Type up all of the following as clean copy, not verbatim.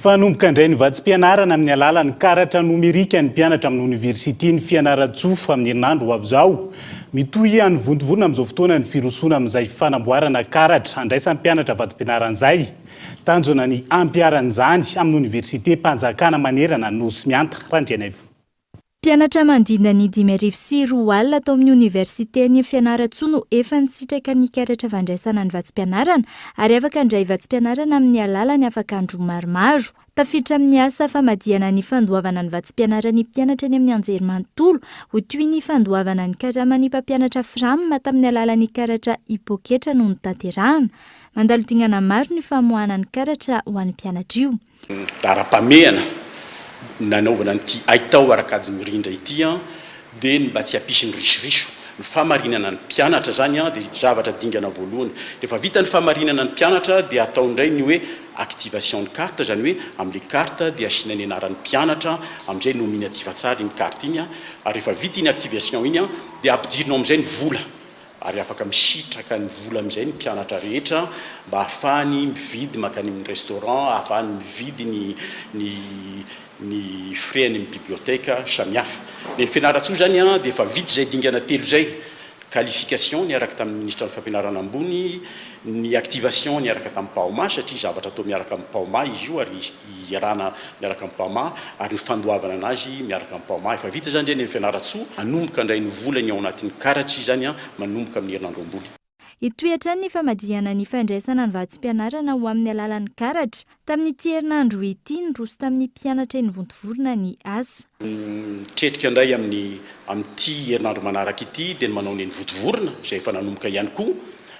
Fa hanomboka handray ny vatsim-pianarana amin'ny alalan'ny karatra nomerika ny mpianatra amin'ny oniversiten'i Fianarantsoa amin'ny herinandro ho avy izao. Mitohy any Vontovorona amin'izao fotoana ny firosoana amin'izay fanamboarana karatra handraisan'ny mpianatra vatsim-pianarana izay. Tanjona ny hampiharana izany amin'ny oniversitem-panjakana manerana ny Nosy Mianta Randrianaivo. Mpianatra manodidina ny 2005 tao amin'ny oniversiten'i Fianarantsoa no efa nisitraka ny karatra fandraisana ny vatsim-pianarana ary afaka handray vatsim-pianarana amin'ny alalan'ny afaka andro maromaro. Tafiditra amin'ny asa famadihana ny fandoavana ny vatsim-pianaran'ny mpianatra eny amin'ny anjerimanontolo ho toy ny fandoavana ny karaman'ny mpampianatra Fram tamin'ny alalan'ny karatra e-poketra no notanterahana. Mandalo dingana maro ny famoahana ny karatra ho an'ny mpianatra io. Laharam-pahamehana nanaovana an'ity haitao ara-kajy mirindra ity dia ny mba tsy hampisy ny risoriso. Ny fahamarinana ny mpianatra izany dia zavatra dingana voalohany. Rehefa vita ny fahamarinana ny mpianatra dia atao indray ny hoe activation ny carte, izany hoe amin'ilay carte dia asiana ny anaran'ny mpianatra, amin'izay nominatif tsara iny carte iny, ary rehefa vita iny activation iny dia ampidirina ao amin'izay ny vola. ary afaka misitraka ny vola amin'izay ny mpianatra rehetra mba hahafahany mividy mankany amin'ny restaurant, hahafahany mividy ny ny ny frais any amin'ny bibliothèque samihafa. Ny any Fianarantsoa izany dia efa vita izay dingana telo izay, qualification niaraka tamin'ny minisitran'ny fampianarana ambony, ny activation niaraka tamin'ny Paoma satria zavatra atao miaraka amin'ny Paoma izy io ary iarahana miaraka amin'ny Pama ary ny fandoavana anazy miaraka amin'ny Pama. Efa vita izany indray ny any Fianarantsoa, hanomboka handray ny volany ao anatin'ny karatra izany manomboka amin'ny herinandro ambony. Hitohy hatrany ny famadihana ny fandraisana ny vatsim-pianarana ho amin'ny alalan'ny karatra. Tamin'ity herinandro ity, niroso tamin'ny mpianatra eny Vontovorona ny asa. Ny tretrika indray amin'ny amin'ity herinandro manaraka ity dia ny manao ny eny Vontovorona izay efa nanomboka ihany koa.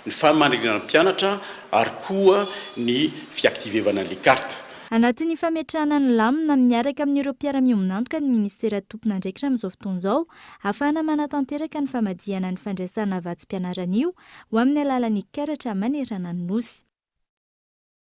ny fahamarinana mpianatra ary koa ny fi-activer-vana an'ilay carte. Anatin'ny fametrahana ny lamina miaraka amin'ireo mpiara-miombon'antoka ny minisitera tompon'andraikitra amin'izao fotoana izao, ahafahana manatanteraka ny famadihana ny fandraisana vatsim-pianarana io ho amin'ny alalan'ny karatra manerana ny Nosy.